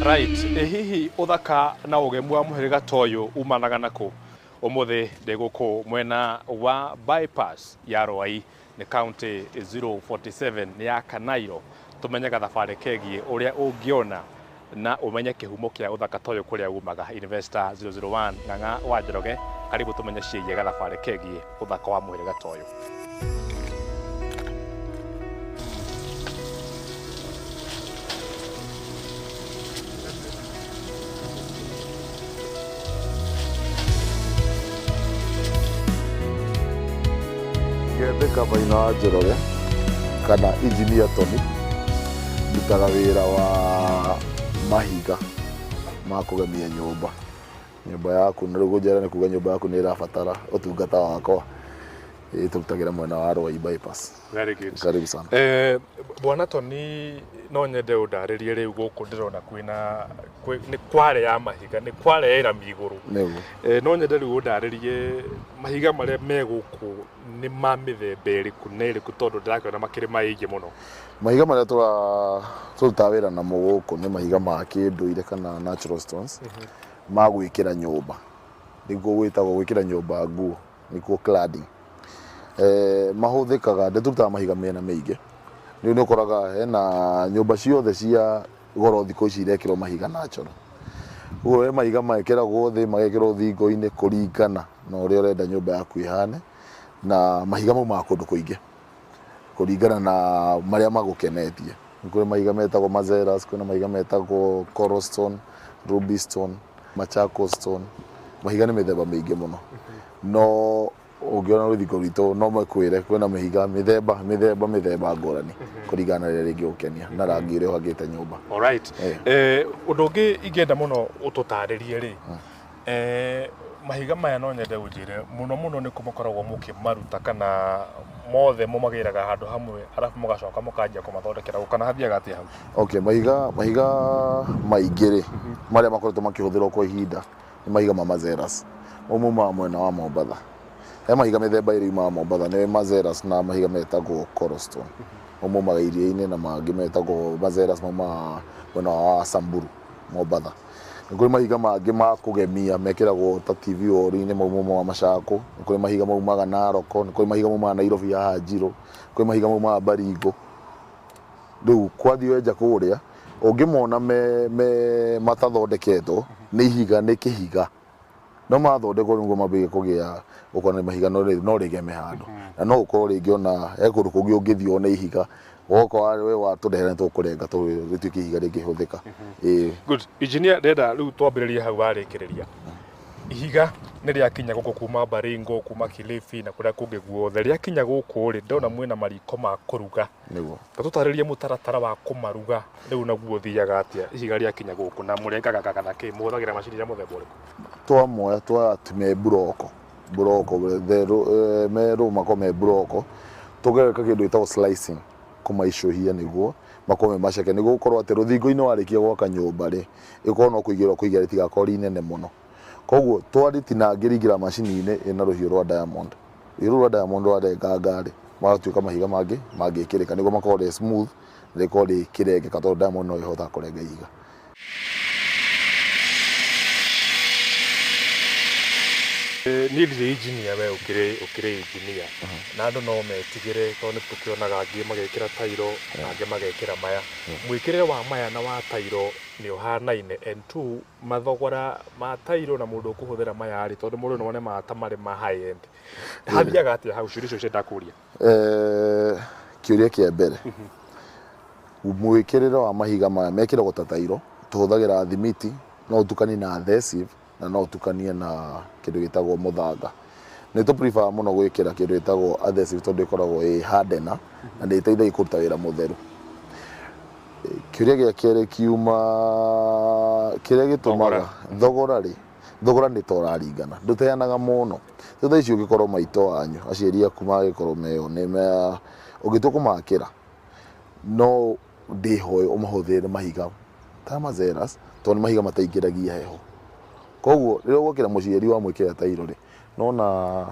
Right, ĩ hihi ũthaka na ũgemu wa mũhĩrĩga ta ũyũ umanaga na kũ? Ũmũthĩ ndĩ gũkũ mwena wa bypass ya Rwai nĩ county 047 nĩ ya Kanairo tũmenye gathabarĩ kegiĩ ũrĩa ũngĩona na ũmenye kĩhumo kĩa ũthaka ta ũyũ kũrĩa umaga. Investor 001 Ng'ang'a wa Njoroge, karibu tũmenye ciĩgiĩ gathabarĩ kegiĩ ũthaka wa mũhĩrĩga ta ũyũ. Ngĩandĩka Maina wa Njoroge kana Engineer Tony, ndutaga wĩra wa mahiga ma kũgemia nyũmba. Nyũmba yaku, na rĩu ngũnjĩra nĩ kuga nyũmba yaku nĩ ĩrabatara ũtungata wakwa. Ĩĩ tũrutagĩra mwena wa Ruai bypass. Very good. Karibu sana. Eh, Bwana Tony no nyende ũndarĩrie rĩu gũkũ ndĩrona kwĩna nĩ kware ya mahiga nĩ kware ya irami igũrũ. Nĩguo. Eh, no nyende rĩu ũndarĩrie mahiga marĩa me gũkũ nĩ ma mĩthemba ĩrĩkũ na ĩrĩkũ tondũ ndĩrakĩona makĩrĩ maingĩ mũno. Mahiga marĩa tũrutaga wĩra namo gũkũ nĩ mahiga ma kĩndũire kana natural stones ma gwĩkĩra nyũmba. Nĩguo gwĩtagwo gwĩkĩra nyũmba nguo. Nĩkuo cladding. Eh, mahũthĩkaga ndĩtũrutaga mahiga mĩena mĩingĩ. Rĩu nĩ ũkoraga hena nyũmba ciothe cia goro thikũ ici irekĩrwo mahiga natural. Ũguo he mahiga mekĩragwo thĩ, magekĩrwo thingo-inĩ kũringana na ũrĩa ũrenda nyũmba yaku ĩhane, na mahiga maumaga kũndũ kũingĩ kũringana na marĩa magũkenetie. Nĩ kũrĩ mahiga metagwo mazeras, kwĩna mahiga metagwo coral stone, ruby stone, Machakos stone. Mahiga nĩ mĩthemba mĩingĩ mũno. No ũngĩona rũthingo rwitũ no makwĩre kwĩna mĩhiga mĩthemba mĩthemba mĩthemba ngũrani kũringana na rĩrĩa rĩngĩgũkenia na rangi ũrĩa ũhakĩte nyũmba. Alright. Eh. Eh, ũndũ ũngĩ ingĩenda mũno ũtũtarĩrie rĩ eh, mahiga maya no nyende ũnjĩre mũno mũno nĩ kũ mũkoragwo mũkĩmaruta kana mothe mũmagĩraga handũ hamwe arabu mũgacoka mũkanjia kũmathondekera gũkũ kana hathiaga atĩa hau? Okay, mahiga mahiga maingĩ rĩ marĩa makoretwo makĩhũthĩrwo kwa ihinda nĩ mahiga ma mazeras. Mau maumaga mwena wa Mombatha. He mahiga mĩthemba ĩrĩ yumaga Mombatha, nĩ mazeras na mahiga metagwo coral stone. Mau maumaga iria-inĩ na mangĩ metagwo mazeras maumaga mwena wa Samburu, Mombatha. Nĩ kũrĩ mahiga mangĩ ma kũgemia mekĩragwo ta TV wall-inĩ mau maumaga Machakos. Nĩ kũrĩ mahiga maumaga Narok, nĩ kũrĩ mahiga maumaga Nairobi haha Njirũ, nĩ kũrĩ mahiga maumaga Baringo. Rĩu kwathiĩ wenja kũrĩa, ũngĩmona me, me matathondeketwo, nĩ ihiga, nĩ kĩhiga. No mathondekwo nĩguo mambĩrĩrie kũgĩa, ũkona nĩ mahiga no no rĩgeme handũ. Na no ũkorwo rĩngĩ ona he kũndũ kũngĩ ũngĩthiĩ wone ihiga, woka we watũrehera nĩ tũkũrenga rĩtuĩke ihiga rĩngĩhũthĩka. Ĩĩ. Good. Engineer, ndĩrenda rĩu twambĩrĩrie hau warĩkĩrĩria. Ihiga nĩ rĩakinya gũkũ kuma Baringo, kuma Kilifi na kũrĩa kũngĩ guothe. Rĩakinya gũkũ rĩ, ndĩrona mwĩna mariko ma kũruga. Nĩguo. Ta tũtarĩrie mũtaratara wa kũmaruga rĩu naguo ũthiaga atĩa ihiga rĩakinya gũkũ na mũrengaga na kĩ? Mũhũthagĩra macini ya mũthemba ũrĩkũ? Twamoya twayatua me mburoko, mburoko me rũ makoragwo me mburoko, tũgeka kĩndũ gĩtagwo slicing, kũmaicũhia nĩguo makorwo me maceke nĩguo gũkorwo atĩ rũthingo-inĩ warĩkia gwaka nyũmba rĩ, ĩkorwo no kũigĩrĩra ũkũigĩrĩra rĩtigakorwo rĩ inene mũno. Koguo twarĩtinangia rĩingĩraga macini-inĩ ĩna rũhiũ rwa diamond. Rũhiũ rũu rwa diamond rwarenganga rĩ, magatuĩka mahiga mangĩ mangĩkĩrĩka nĩguo makorwo rĩ smooth na rĩkorwo rĩkĩrengeka tondũ diamond no ĩhotaga kũrenga ihiga. Niĩ ndirĩ engineer we ũkĩrĩ ũkĩrĩ engineer na andũ no metigĩre tondũ nĩ tũkĩonaga angĩ magĩkĩra tairo na angĩ magekĩra maya. Mwĩkĩrĩre wa maya na wa tairo nĩ ũhanaine and two mathogora ma tairo na mũndũ ũkũhũthĩra maya rĩ tondũ mũndũ no one maya ta marĩ ma high end. Hathiaga atĩa hau ciũria icio cienda kũria? Kĩũria kĩa mbere, mwĩkĩrĩre wa mahiga maya mekĩragwo ta tairo, tũhũthagĩra thimiti, no ũtukanie na adhesive na no ũtukanie na kĩndũ gĩtagwo mũthanga. Nĩ tũ prefer mũno gwĩkĩra kĩndũ gĩtagwo adhesive tondũ ĩkoragwo ĩ hardener na nĩ ĩteithagia kũruta wĩra mũtheru. Kĩũria gĩa kerĩ kiuma kĩrĩa gĩtũmaga thogora rĩ, thogora nĩ ta ũraringana, ndũteanaga mũno. Rĩu thaa ici ũngĩkorwo maitũ wanyu, aciari aku mangĩkorwo meo nĩ ũngĩtua kũmakĩra, no ndĩhoe ũmahũthĩre mahiga ta mazeras tondũ nĩ mahiga mataingĩragia heho. Koguo rĩrĩa ũgwakĩra mũciari wamwĩkĩrĩra tairo rĩ, nĩwona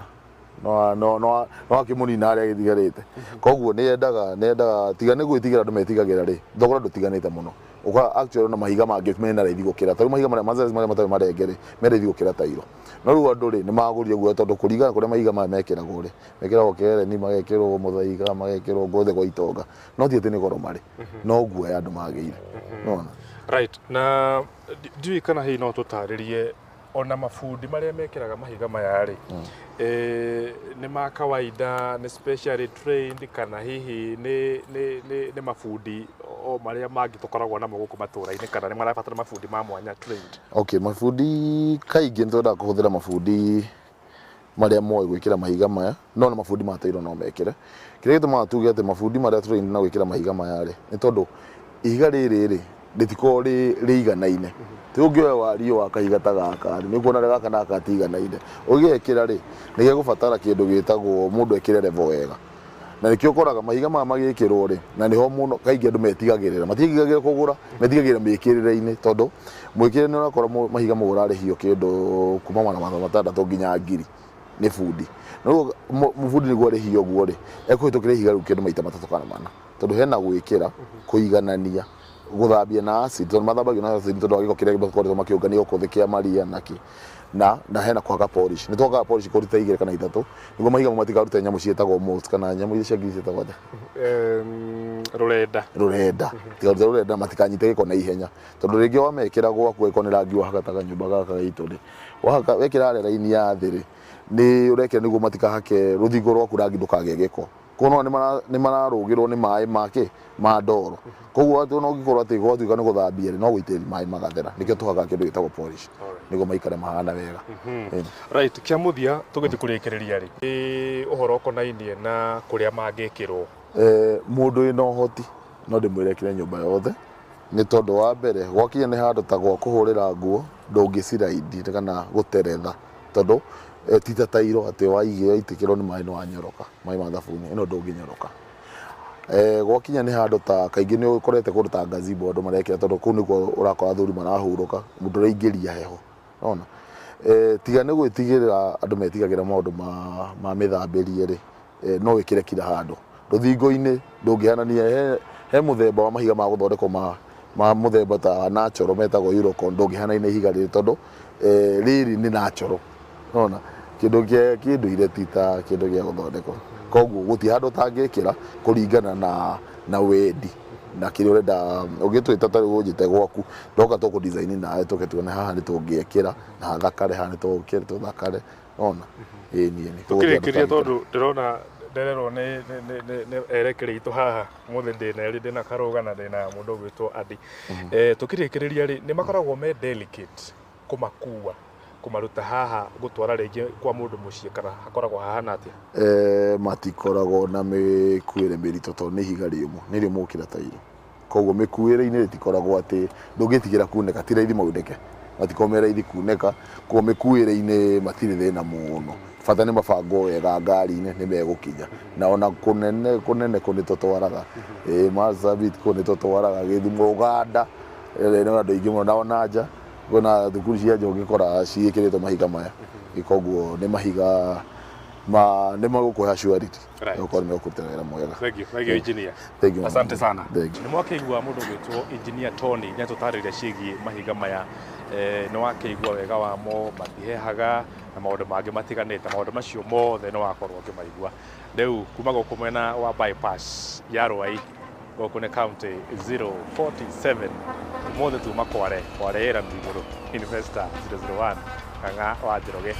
no no no akĩmũnina harĩa gĩtigarĩte. Koguo nĩ yendaga nĩ yendaga tiga nĩ gwĩtigĩra andũ metigagĩra rĩ, thogora ndũtiganĩte mũno. Ũkora actually ona mahiga mangĩ mena raithi gũkĩra, tarĩu mahiga marĩa mazazi marĩa matarĩ marenge rĩ, me raithi gũkĩra tairo. No rĩu andũ rĩ, nĩ magũrire guoya tondũ kũringana kũrĩa mahiga maya mekĩragwo rĩ, mekĩragwo Kereni, magekĩrwo Mũthaiga, magekĩrwo guothe gwa itonga, no ti atĩ nĩ goro marĩ, no guoya andũ magĩire. Nĩwona? Right, na ndiũĩ kana hihi no tũtarĩrie ona mabundi marĩa mekĩraga mahiga maya rĩ, nĩ ma kawaida, nĩ specially trained, kana hihi nĩ mabundi o marĩa mangĩ tũkoragwo namo gũkũ matũra-inĩ, kana nĩ marabatara mabundi ma mwanya trained? Okay, mabundi kaingĩ nĩ twendaga kũhũthĩra mabundi marĩa moĩ gwĩkĩra mahiga maya, no na mabundi ma tairo no mekĩre. Kĩrĩa gĩtũmaga tuge atĩ mabundi marĩa trained na gwĩkĩra mahiga maya rĩ, nĩ tondũ ihiga rĩrĩ rĩ, rĩtikoragwo rĩiganaine. Ti ũngĩoya wariĩ wa kahiga ta gaka rĩ, nĩ ũkuona gaka na gaka gatiganaine. Ũgĩgekĩra rĩ, nĩ gegũbatara kĩndũ gĩtagwo mũndũ ekĩre level wega. Na nĩkĩo ũkoraga mahiga maya magĩkĩrwo rĩ, na nĩho mũno kaingĩ andũ metigagĩrĩra. Matiĩtigagĩrĩra kũgũra, metigagĩrĩra mĩkĩrĩre-inĩ, tondũ mwĩkĩrĩre nĩ ũrakora mahiga mau ũrarĩhio kĩndũ kuma 600 nginya 1000 nĩ bundi. No rĩu bundi nĩguo arĩhio ũguo rĩ, ekũhĩtũkĩra ihiga rĩu kĩndũ maita 3 kana 4, tondũ hena gwĩkĩra, kũiganania, gũthambia na acid, tondũ mathambagio na acid tondũ wa gĩko kĩrĩa makoretwo makĩũngania gũkũ thĩ kĩa maria na kĩ. Na hena kũhaka polish. Nĩ twakaga polish kũruta 2 kana 3 nĩguo mahiga mau matikarute nyamũ ciĩtagwo molds, kana nyamũ iria cia ngiri ciĩtagwo atĩa? Rũrenda. Rũrenda. Tikarute rũrenda matikanyite gĩko na ihenya, tondũ rĩngĩ wamekĩra gwaku angĩkorwo nĩ rangi wahaka ta kanyũmba gaka gaitũ rĩ, wahaka wekĩra raini ya thĩ rĩ, nĩ ũrekĩra nĩguo matikahake rũthingo rwaku rangi ndũkagĩe gĩko. Koguo nĩ mararũgĩrwo nĩ maĩ make ma ndoro. Koguo atĩ ona ũngĩkorwo atĩ gwatuĩka nĩ gũthambia rĩ, no gũitĩrĩria maĩ magathera. Nĩkĩo tũhakaga kĩndũ gĩtagwo polish, nĩguo maikare mahana wega. Right, kĩa mũthia tũgĩthiĩ kũrĩkĩrĩria rĩ, nĩ ũhoro ũkonainie na kũrĩa mangĩkĩrwo. Mũndũ wĩna ũhoti no ndĩmwĩre ekĩre nyũmba yothe, nĩ tondũ wa mbere gwakinya nĩ handũ ta gwa kũhũrĩra nguo ndũngĩciraindi kana gũteretha, tondũ ti ta tairo atĩ waigĩa itĩkĩrwo nĩ maĩ nĩ wanyoroka, maĩ ma thabuni ĩno ndũngĩnyoroka. Gwakinya nĩ handũ ta kaingĩ nĩ ũkorete kũndũ ta gazebo andũ marekĩra, tondũ kũu nĩkuo ũrakora athuri marahurũka, mũndũ ũraingĩria heho. Ũrona? Tiga nĩ gwĩtigĩra andũ metigagĩra maũndũ ma mĩthambĩrie rĩ, no wĩkĩre kila handũ. Rũthingo-inĩ ndũngĩhanania, he mũthemba wa mahiga ma gũthondekwo ma mũthemba ta natural metagwo Eurocon, ndũngĩhanania na ihiga rĩrĩ tondũ rĩrĩ nĩ natural. Ũrona? Kĩndũ kĩa kĩndũire ti ta kĩndũ gĩa gũthondekwo. Koguo gũtirĩ handũ ũtangĩkĩra kũringana na wendi na kĩrĩa ũrenda. Ũngĩtwĩta ta rĩu ũnjĩte gwaku, ndoka tũkũ design nawe tũke tuone haha nĩ tũngĩekĩra na hathakare, haha nĩ tũgũkĩra tũthakare. Ũrona? Ĩĩ niĩ nĩ. Tũkĩrĩkĩria tondũ ndĩrona ndererwo nĩ erekeri aitũ haha mũthĩ ndĩna erĩ, ndĩna Karũga na ndĩna mũndũ ũgwĩtwo Adi. Tũkĩrĩkĩrĩria rĩ, nĩ makoragwo me delicate kũmakua, kũmaruta haha gũtwara rĩngĩ kwa mũndũ mũciĩ, kana hakoragwo hahana atĩa? Matikoragwo na mĩkuĩre mĩritũ tondũ nĩ ihiga rĩũmũ, nĩ rĩũmũ gũkĩra tairo. Koguo mĩkuĩre-inĩ rĩtikoragwo atĩ ndũngĩtigĩra kunĩka, ti raithi maunĩke, matikoragwo me raithi kunĩka. Koguo mĩkuĩre-inĩ matirĩ thĩna mũno, bata nĩ mabangwo wega ngari-inĩ nĩ megũkinya. Na ona kũnene kũnene kũ nĩ tũtwaraga, Marsabit kũ nĩ tũtwaraga, Gĩthumo, Ũganda, nĩ andũ aingĩ mũno, na ona nja kwĩna thukuru cia nja ũngĩkora ciĩkĩrĩtwo mahiga maya. Koguo nĩ mahiga ma nĩ magũkũhe surety gũkorwo nĩ megũkũrutĩra wĩra mwega. Thank you, thank you engineer. Thank you. Asante sana. Thank you. Nĩ mwakĩigua mũndũ ũgwĩtwo engineer Tony nĩ atũtarĩria ciĩgiĩ mahiga maya. Nĩ wakĩigua wega wamo, matihehaga na maũndũ mangĩ matiganĩte. Maũndũ macio mothe nĩ wakorwo ũkĩmaigua. Rĩu kuma gũkũ mwena wa bypass ya Ruai, gũkũ nĩ county 047, ũmũthĩ tuma Kware, Kware ĩra igũrũ, Investor 001, Kang'a wa Njoroge.